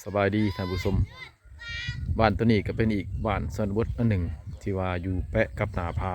ສະບາຍດີທ່ານຜູ້ຊົມ, ບ້ານໂຕນີ້ກໍເປັນອີກບ້ານຊົນນະບົດອັນໜຶ່ງ ທີ່ວ່າຢູ່ແປະກັບໜ້າຜາ,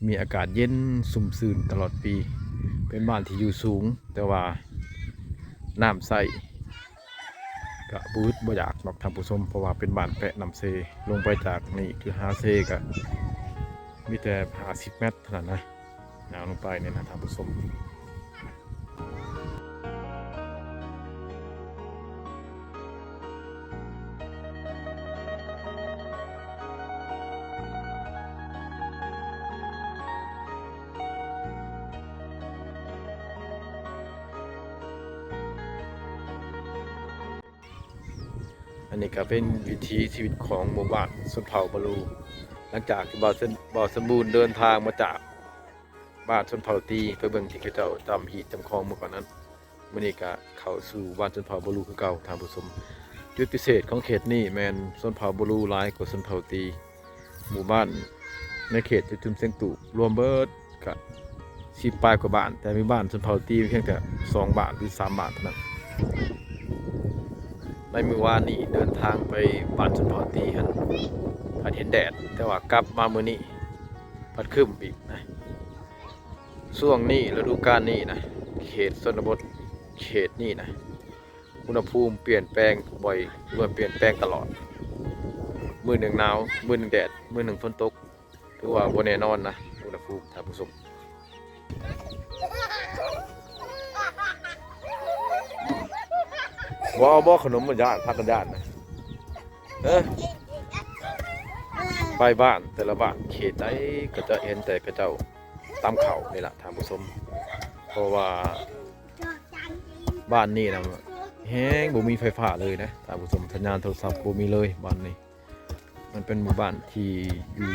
ມີອາກາດເຢັນຊຸ່ມຊື່ນຕະຫຼອດປີ, ເປັນບ້ານທີ່ຢູ່ສູງ ແຕ່ວ່ານ້ຳໃຊ້ກໍບໍ່ອຶດບໍ່ຢາກດອກທ່ານຜູ້ຊົມ, ເພາະວ່າເປັນບ້ານແປະນ້ຳເຊ, ລົງໄປຈາກນີ້ຄືຫາເຊກໍມີແຕ່ຫ້າສິບແມັດເທົ່ານັ້ນນະ. ຍ່າງລົງໄປນີ້ນະທ່ານຜູ້ຊົມ. ອັນນີ້ກໍເປັນວິຖີຊີວິດຂອງໝູ່ບ້ານຊົນເຜົ່າບາລູ, ຫຼັງຈາກທີ່ບ່າວສົມ ບ່າວສົມບູນເດີນທາງມາຈາກ ບ້ານຊົນເຜົ່າຕີ ໄປເບິ່ງທີ່ເຂົາເຈົ້າຈຳຮີດຈຳຄອງເມື່ອກ່ອນນັ້ນ. ມື້ນີ້ກະເຂົ້າສູ່ບ້ານຊົນເຜົ່າບາລູຄືເກົ່າທ່ານຜູ້ຊົມ. ຈຸດພິເສດຂອງເຂດນີ້ແມ່ນຊົນເຜົ່າບາລູຫຼາຍກວ່າຊົນເຜົ່າຕີ. ໝູ່ບ້ານໃນເຂດຈຸມເຊັງຕູບລວມເບີດກະສິບປາຍກວ່າບ້ານ, ແຕ່ມີບ້ານຊົນເຜົ່າຕີພຽງແຕ່ສອງບ້ານຫຼືສາມບ້ານເທົ່ານັ້ນ. ໃນມື້ວານນີ້ເດີນທາງໄປບ້ານຊົນເຜົ່າຕີຫັ້ນ ພັດເຫັນແດດ, ແຕ່ວ່າກັບມາມື້ນີ້ພັດຄຶ້ມອີກນະ. ຊ່ວງນີ້ ລະດູການນີ້ນະ ເຂດຊົນນະບົດເຂດນີ້ນະ ອຸນຫະພູມປ່ຽນແປງບ່ອຍ ຫຼືວ່າປ່ຽນແປງຕະຫຼອດ, ມື້ໜຶ່ງໜາວ ມື້ໜຶ່ງແດດ ມື້ໜຶ່ງຝົນຕົກ, ຖືວ່າບໍ່ແນ່ນອນນະ ອຸນຫະພູມທ່ານຜູ້ຊົມ. ບໍ່ເອົາບໍ່ຂະໜົມ? ບໍ່ຢ້ານ ພາກັນຢ້ານນະ. ເອີ ໄປບ້ານແຕ່ລະບ້ານເຂດໃດກໍຈະເຫັນແຕ່ເຂົາເຈົ້າ ຕຳເຂົ້ານີ້ລະທ່ານຜູ້ຊົມ, ເພາະວ່າບ້ານນີ້ນະແຮງບໍ່ມີໄຟຟ້າເລີຍນະທ່ານຜູ້ຊົມ, ສັນຍານໂທລະສັບບໍ່ມີເລີຍບ້ານນີ້. ມັນເປັນໝູ່ບ້ານທີ່ຢູ່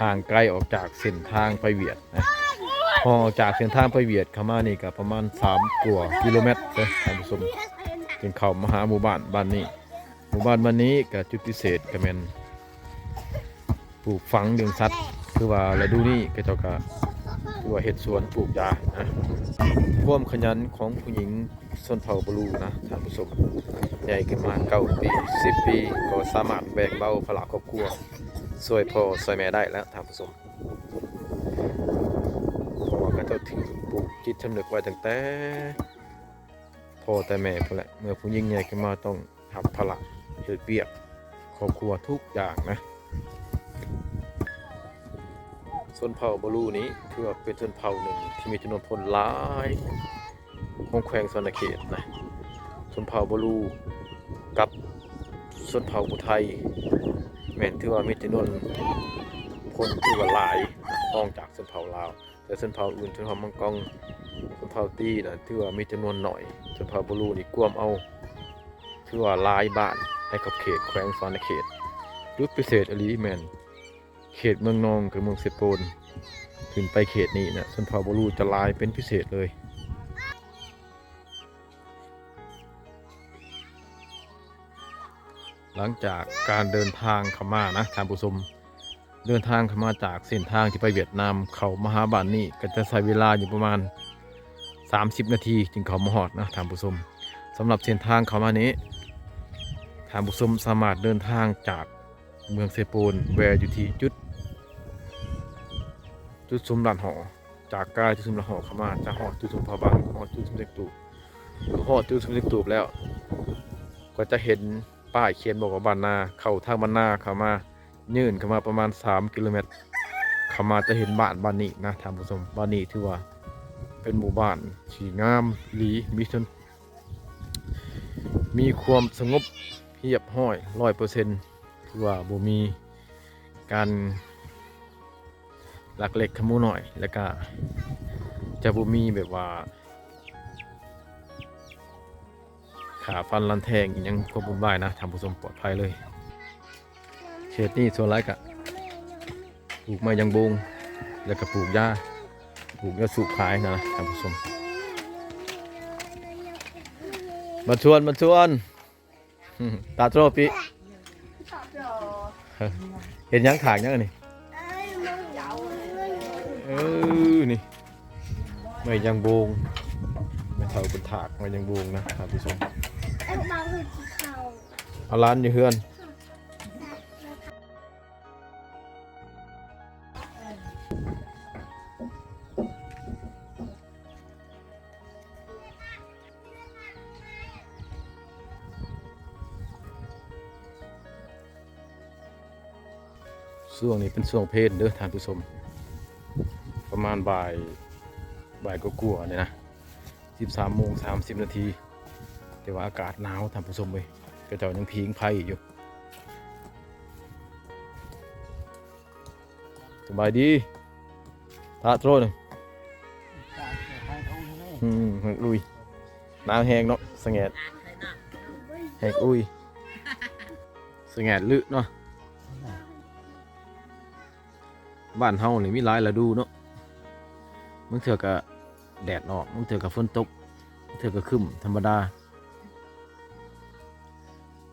ຫ່າງໄກອອກຈາກເສັ້ນທາງໄປຫວຽດນະ, ຫ່າງອອກຈາກເສັ້ນທາງໄປຫວຽດເຂົ້າມານີ້ກໍປະມານສາມກວ່າກິໂລແມັດເດີທ່ານຜູ້ຊົມ, ຈຶ່ງເຂົ້າມາຫາໝູ່ບ້ານບ້ານນີ້. ໝູ່ບ້ານບ້ານນີ້ກໍຈຸດພິເສດກໍແມ່ນປູກຝັງລ້ຽງສັດ, ຄືວ່າລະດູນີ້ເຂົາເຈົ້າກໍຄືວ່າເຮັດສວນປູກຢານະ. ຄວາມຂະຫຍັນຂອງຜູ້ຍິງຊົນເຜົ່າບາລູນະທ່ານຜູ້ຊົມ, ໃຫຍ່ຂຶ້ນມາເກົ້າປີ ສິບປີ ກໍສາມາດແບ່ງເບົາພາລະຄອບຄົວ ຊ່ວຍພໍ່ຊ່ວຍແມ່ໄດ້ແລ້ວທ່ານຜູ້ຊົມ, ເພາະວ່າເຂົາເຈົ້າຖືກປູກຈິດສຳນຶກໄວ້ຕັ້ງແຕ່ພໍ່ແຕ່ແມ່ພຸ້ນແຫຼະ, ເມື່ອຜູ້ຍິງໃຫຍ່ຂຶ້ນມາຕ້ອງ ຮັບພາລະເຮັດວຽກຄອບຄົວທຸກຢ່າງນະ. ຊົນເຜົ່າບາລູນີ້ຖືວ່າເປັນຊົນເຜົ່າໜຶ່ງທີ່ມີຈຳນວນຄົນຫຼາຍຂອງແຂວງສະຫວັນນະເຂດນະ. ຊົນເຜົ່າບາລູກັບຊົນເຜົ່າຜູ້ໄທ ແມ່ນຖືວ່າມີຈຳນວນຄົນຖືວ່າຫຼາຍ ຮອງຈາກຊົນເຜົ່າລາວ. ແຕ່ຊົນເຜົ່າອື່ນ ຊົນເຜົ່າມັງກອງ ຊົນເຜົ່າຕີນະ ຖືວ່າມີຈຳນວນໜ້ອຍ, ຊົນເຜົ່າບາລູນີ້ກວມເອົາ ຖືວ່າຫຼາຍບ້ານໃນຂອບເຂດແຂວງສະຫວັນນະເຂດ. ຈຸດພິເສດອີ່ຫຼີແມ່ນເຂດເມືອງນອງ ກັບເມືອງເຊໂປນ ຂຶ້ນໄປເຂດນີ້ນະ ຊົນເຜົ່າບາລູຈະຫຼາຍເປັນພິເສດເລີຍ. ຫຼັງຈາກການເດີນທາງເຂົ້າມານະທ່ານຜູ້ຊົມ, ເດີນທາງເຂົ້າມາຈາກເສັ້ນທາງທີ່ໄປຫວຽດນາມ ເຂົ້າມາຫາບ້ານນີ້ ກໍຈະໃຊ້ເວລາຢູ່ປະມານສາມສິບນາທີຈຶ່ງເຂົ້າມາຮອດນະທ່ານຜູ້ຊົມ. ສຳລັບເສັ້ນທາງເຂົ້າມານີ້ ທ່ານຜູ້ຊົມສາມາດເດີນທາງຈາກເມືອງເຊໂປນ ແວ່ຢູ່ທີ່ຈຸດ ຈຸດຊຸມລາດຫໍ່, ຈາກກາຍຈຸດຊຸມລາດຫໍ່ເຂົ້າມາ ຈະຮອດຈຸດຊຸມພະບັງ ຮອດຈຸດຊຸມເສັງຕູບ, ຮອດຈຸດຊຸມເສັງຕູບແລ້ວ ກໍຈະເຫັນປ້າຍຂຽນບອກວ່າບ້ານນາ, ເຂົ້າທາງບ້ານນາເຂົ້າມາ ຍື່ນເຂົ້າມາປະມານສາມກິໂລແມັດ ເຂົ້າມາຈະເຫັນບ້ານ ບ້ານນີ້ນະທ່ານຜູ້ຊົມ. ບ້ານນີ້ຖືວ່າເປັນໝູ່ບ້ານທີ່ງາມອີ່ຫຼີ, ມີຊົນ ມີຄວາມສະຫງົບຮຽບຮ້ອຍຮ້ອຍເປີເຊັນ, ຖືວ່າບໍ່ມີການລັກເລັກຂະໂມຍນ້ອຍ ແລ້ວກະຈະບໍ່ມີແບບວ່າຂ້າຟັນລັນແທງອີ່ຫຍັງ ຄວາມວຸ່ນວາຍນະທ່ານຜູ້ຊົມ, ປອດໄພເລີຍ. ເຂດນີ້ສ່ວນຫຼາຍກະປູກໄມ້ຢາງບົງ ແລ້ວກະປູກຢາ ປູກຢາສູບຂາຍນະທ່ານຜູ້ຊົມ. ມາຊວນ ມາຊວນ ຕາໂຕປີ ເຮັດຫຍັງ ຖາກຫຍັງອັນນີ້? ເອີ ນີ້ ໄມ້ຢາງບົງ ແມ່ເຖົ້າເພິ່ນຖາກໄມ້ຢາງບົງນະທ່ານຜູ້ຊົມ. ເອົາຫຼານຢູ່ເຮືອນ. ຊ່ວງນີ້ເປັນຊ່ວງເພນເດີທ່ານຜູ້ຊົມ ປະມານບ່າຍ ບ່າຍກວ່າໆນີ້ນະ ສິບສາມໂມງສາມສິບນາທີ ແຕ່ວ່າອາກາດໜາວທ່ານຜູ້ຊົມເອີຍ ເຂົາເຈົ້າຍັງຜິງໄຟຢູ່. ສະບາຍດີ ພະໂທນ ອືມ ແຮກອຸຍ ໜາວແຮງເນາະ ສະແຫງດ ແຮກອຸຍ ສະແຫງດລຶເນາະ. ບ້ານເຮົານີ້ມີຫຼາຍລະດູເນາະ ບາງເທື່ອກະແດດອອກ ບາງເທື່ອກະຝົນຕົກ ບາງເທື່ອກະຄຶ້ມ ທຳມະດາ.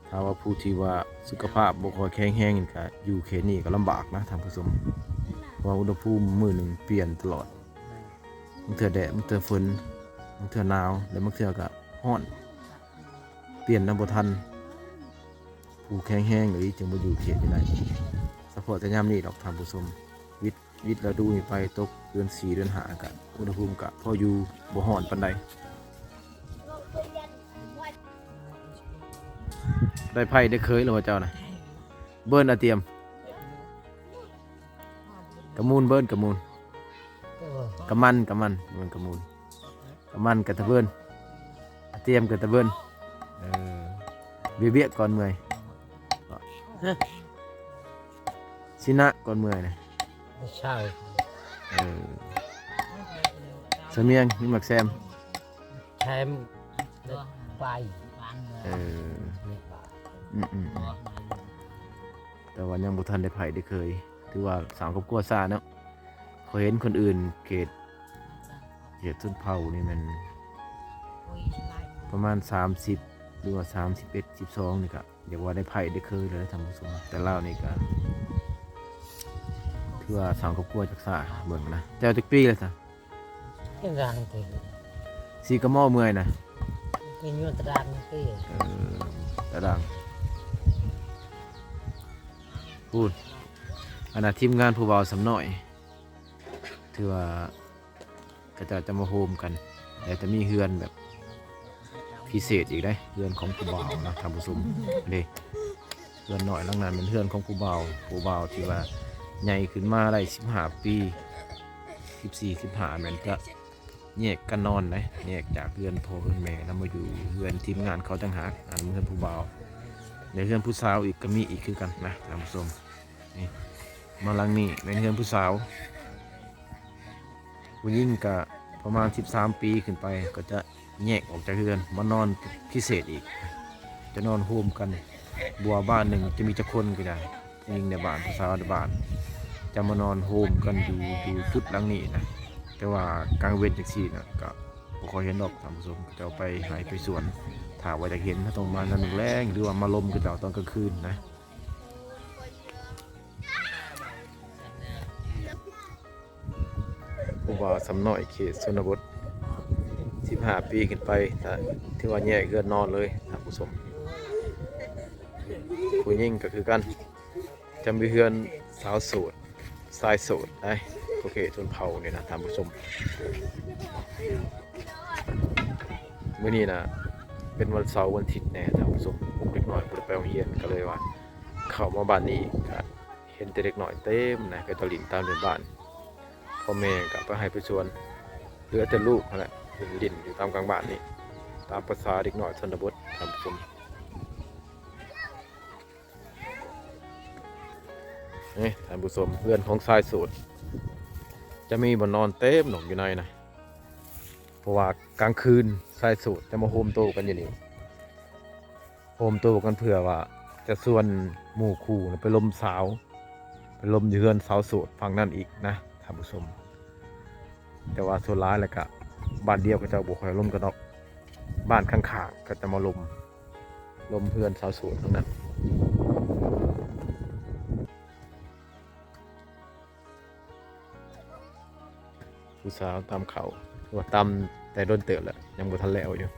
ຖ້າວ່າຜູ້ທີ່ວ່າສຸຂະພາບບໍ່ຄ່ອຍແຂງແຮງນີ້ ກະຢູ່ເຂດນີ້ກະລຳບາກນະທ່ານຜູ້ຊົມ ເພາະວ່າອຸນຫະພູມມື້ໜຶ່ງປ່ຽນຕະຫຼອດ ບາງເທື່ອແດດ ບາງເທື່ອຝົນ ບາງເທື່ອໜາວ ແລະບາງເທື່ອກະຮ້ອນ ປ່ຽນນຳບໍ່ທັນ. ຜູ້ແຂງແຮງອີ່ຫຼີຈຶ່ງມາຢູ່ເຂດນີ້ໄດ້ ສະເພາະແຕ່ຍາມນີ້ດອກທ່ານຜູ້ຊົມ ວິດ ວິດລະດູນີ້ໄປຕົກເດືອນສີ່ເດືອນຫ້າ ກະອຸນຫະພູມກະພໍຢູ່ ບໍ່ຮ້ອນປານໃດ. ໄດ້ໃພ້ໄດ້ເຂີຍແລ້ວບໍ່ເຈົ້ານະ? ເບີນອາຕຽມ ກະມູນ ເບີນກະມູນ ກະມັນ ກະມັນ ເບີນກະມູນ ກະມັນກະຕະເບີນ ອາຕຽມກະຕະເບີນ. ເອີ ວຽກໆກ່ອນເມື່ອຍ ຊິນະກ່ອນເມື່ອຍນະ ບໍ່ເຊົາ. ເອີ ສະມຽງມີໝາກແຊມ ແຊມໄປ. ເອີ ອືມໆ ແຕ່ວ່າຍັງບໍ່ທັນໄດ້ໃຜໄດ້ເຄີຍ ຖືວ່າສ້າງຄອບຄົວຊ້າເນາະ. ຂ້ອຍເຫັນຄົນອື່ນເຂດ ເຂດຊົນເຜົ່ານີ້ແມ່ນປະມານສາມສິບ ຫຼືວ່າສາມສິບເອັດ ສິບສອງນີ້ກະ ຢາກວ່າໄດ້ໃຜໄດ້ເຄີຍແລ້ວທ່ານຜູ້ຊົມ ແຕ່ລາວນີ້ກະຖືວ່າສ້າງຄອບຄົວຈັກຊ້າເບິ່ງນະ. ເຈົ້າຈັກປີແລ້ວຊະ? ເປັນຮ່າງຕີ ສີກະໝໍເມື່ອຍນະ ເປັນຢູ່ຕະດາງຕີ. ເອີ ຕະດາງ ພຸ້ນ ອັນນ່າ ທີມງານຜູ້ບ່າວສຳນ້ອຍ ຖືວ່າ ເຂົາເຈົ້າຈະມາໂຮມກັນ ແລ້ວຈະມີເຮືອນແບບພິເສດອີກເດ້ ເຮືອນຂອງຜູ້ບ່າວນະທ່ານຜູ້ຊົມເດ້. ເຮືອນນ້ອຍຫຼັງນັ້ນແມ່ນເຮືອນຂອງຜູ້ບ່າວ ຜູ້ບ່າວທີ່ວ່າໃຫຍ່ຂຶ້ນມາໄດ້ສິບຫ້າປີ ສິບສີ່ ສິບຫ້າ ແມ່ນຈະແຍກກັນນອນເດ້ ແຍກຈາກເຮືອນພໍ່ເຮືອນແມ່ ແລ້ວມາຢູ່ເຮືອນທີມງານເຂົາຕ່າງຫາກ ອັນເຮືອນຜູ້ບ່າວ ແລະເຮືອນຜູ້ສາວອີກກະມີອີກຄືກັນນະທ່ານຜູ້ຊົມ. ນີ້ ມາຫຼັງນີ້ແມ່ນເຮືອນຜູ້ສາວ ຜູ້ຍິງກະປະມານສິບສາມປີຂຶ້ນໄປ ກໍຈະແຍກອອກຈາກເຮືອນມານອນພິເສດອີກ ຈະນອນໂຮມກັນ ບໍ່ວ່າບ້ານໜຶ່ງຈະມີຈັກຄົນກໍໄດ້ ຍິງໃນບ້ານ ຜູ້ສາວໃນບ້ານ ຈະມານອນໂຮມກັນຢູ່ ຢູ່ຈຸດຫຼັງນີ້ນະ. ແຕ່ວ່າກາງເວັນຈັ່ງຊີ້ນະ ກະບໍ່ຄ່ອຍເຫັນດອກທ່ານຜູ້ຊົມ ເຂົາເຈົ້າໄປໄຮ່ໄປສວນ. ຖ້າວ່າຢາກເຫັນ ເຮົາຕ້ອງມາຍາມແລງ ຫຼືວ່າມາລົມເຂົາເຈົ້າຕອນກາງຄືນນະ. ຜູ້ບ່າວສຳນ້ອຍເຂດຊົນນະບົດ ສິບຫ້າປີຂຶ້ນໄປ ຖືວ່າແຍກເຮືອນນອນເລີຍທ່ານຜູ້ຊົມ. ຜູ້ຍິງກໍຄືກັນ ຈະມີເຮືອນສາວໂສດ ຊາຍໂສດໄດ໋ ຂອງເຂດຊົນເຜົ່ານີ້ນະທ່ານຜູ້ຊົມ. ມື້ນີ້ນະເປັນວັນເສົາວັນທິດແດ່ທ່ານຜູ້ຊົມ ເດັກນ້ອຍບໍ່ໄດ້ໄປໂຮງຮຽນ ກໍເລີຍວ່າເຂົ້າມາບ້ານນີ້ ກໍເຫັນແຕ່ເດັກນ້ອຍເຕັມນະ ເຂົາເຈົ້າຫຼິ້ນຕາມເດີ່ນບ້ານ. ພໍ່ແມ່ກໍໄປໄຮ່ໄປສວນ ເຫຼືອແຕ່ລູກຫັ້ນແຫຼະຫຼິ້ນຢູ່ຕາມກາງບ້ານນີ້ ຕາມພາສາເດັກນ້ອຍຊົນນະບົດທ່ານຜູ້ຊົມ. ນີ້ທ່ານຜູ້ຊົມ ເຮືອນຂອງຊາຍໂສດ ຈະມີບ່ອນນອນເຕັມດອກຢູ່ໃນນະ ເພາະວ່າກາງຄືນຊາຍໂສດຈະມາໂຮມໂຕກັນຢູ່ນີ້ ໂຮມໂຕກັນເພື່ອວ່າຈະຊວນໝູ່ຄູ່ນະໄປລົມສາວ ໄປລົມຢູ່ເຮືອນສາວໂສດຝັ່ງນັ້ນອີກນະທ່ານຜູ້ຊົມ. ແຕ່ວ່າສ່ວນຫຼາຍແລ້ວກະບ້ານດຽວເຂົາເຈົ້າບໍ່ຄ່ອຍລົມກັນດອກ ບ້ານຂ້າງໆເຂົາຈະມາລົມ ລົມເຮືອນສາວໂສດທັງນັ້ນ. ຜູ້ສາວຕຳເຂົ້າ ວ່າຕຳແຕ່ດົນເຕີບແລ້ວ ຍັງບໍ່ທັນແລ້ວຢູ່.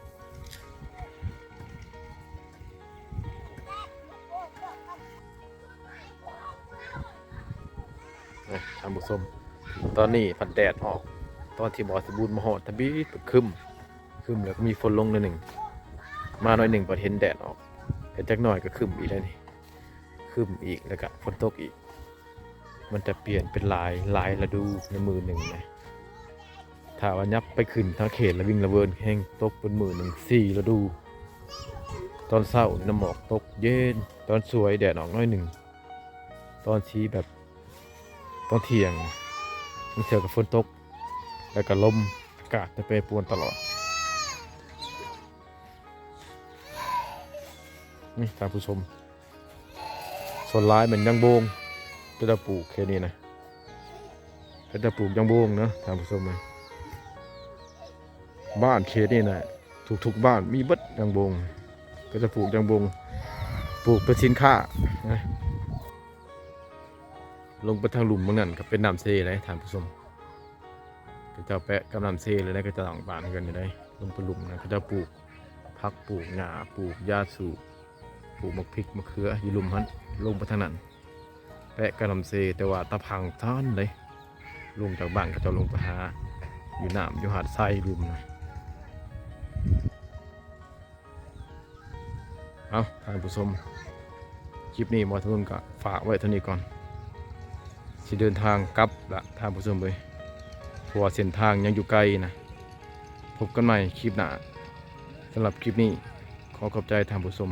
ທ່ານຜູ້ຊົມ ຕອນນີ້ພັດແດດອອກ. ຕອນທີ່ບ່າວສະບູນມາຮອດທະບີດ ຄຶ້ມ ຄຶ້ມແລ້ວກໍມີຝົນລົງໜ້ອຍໜຶ່ງ, ມາໜ້ອຍໜຶ່ງພັດເຫັນແດດອອກ, ແຕ່ຈັກໜ້ອຍກໍຄຶ້ມອີກແລ້ວນີ້. ຄຶ້ມອີກ ແລ້ວກະຝົນຕົກອີກ. ມັນຈະປ່ຽນເປັນຫຼາຍ ຫຼາຍລະດູໃນມື້ໜຶ່ງນະ. ຖ້າວ່າຫຍັບໄປຂຶ້ນທາງເຂດລະວິງລະເວີນ ແຮ່ງຕົກເປັນມື້ໜຶ່ງສີ່ລະດູ. ຕອນເຊົ້ານ້ຳໝອກຕົກເຢັນ, ຕອນສວຍແດດອອກໜ້ອຍໜຶ່ງ, ຕອນທີ່ແບບ ຕອນທ່ຽງ ບາງເທື່ອກໍຝົນຕົກ ແລ້ວກໍລົມ, ອາກາດຈະແປປວນຕະຫຼອດ. ນີ້ທ່ານຜູ້ຊົມ ສ່ວນຫຼາຍແມ່ນຍາງໂບງ ເຂົາເຈົ້າປູກເຂດນີ້ນະ, ເຂົາເຈົ້າປູກຍາງໂບງເນາະທ່ານຜູ້ຊົມ. ບ້ານເຂດນີ້ນະ ທຸກໆບ້ານມີເບິດຍາງໂບງ, ເຂົາເຈົ້າປູກຍາງໂບງ ປູກເປັນສິນຄ້ານະ. ລົງໄປທາງລຸ່ມໝ່ອງນັ້ນກໍເປັນນ້ຳເຊເດ້ທ່ານຜູ້ຊົມ, ເຂົາເຈົ້າແປະກັບນ້ຳເຊເລີຍນະ. ເຂົາເຈົ້າຕັ້ງບ້ານເຮືອນຢູ່ໃດ ລົງໄປລຸ່ມນະ, ເຂົາເຈົ້າປູກຜັກ ປູກຫຍ້າ ປູກຢາສູບ ປູກໝາກພິກໝາກເຂືອຢູ່ລຸ່ມຫັ້ນ. ລົງໄປທາງນັ້ນ ແປະກັບນ້ຳເຊ, ແຕ່ວ່າຕາພັງຊັ້ນເດ້. ລົງຈາກບ້ານເຂົາເຈົ້າລົງໄປຫາຢູ່ນ້ຳ ຢູ່ຫາດຊາຍລຸ່ມນະ. ເອົາ ທ່ານຜູ້ຊົມ ຄລິບນີ້ບ່າວທະນຸນກໍຝາກໄວ້ເທົ່ານີ້ກ່ອນ, ຊິເດີນທາງກັບລະທ່ານຜູ້ຊົມເອີຍ, ເພາະວ່າເສັ້ນທາງຍັງຢູ່ໄກນະ. ພົບກັນໃໝ່ຄລິບໜ້າ. ສຳລັບຄລິບນີ້ ຂໍຂອບໃຈທ່ານຜູ້ຊົມ.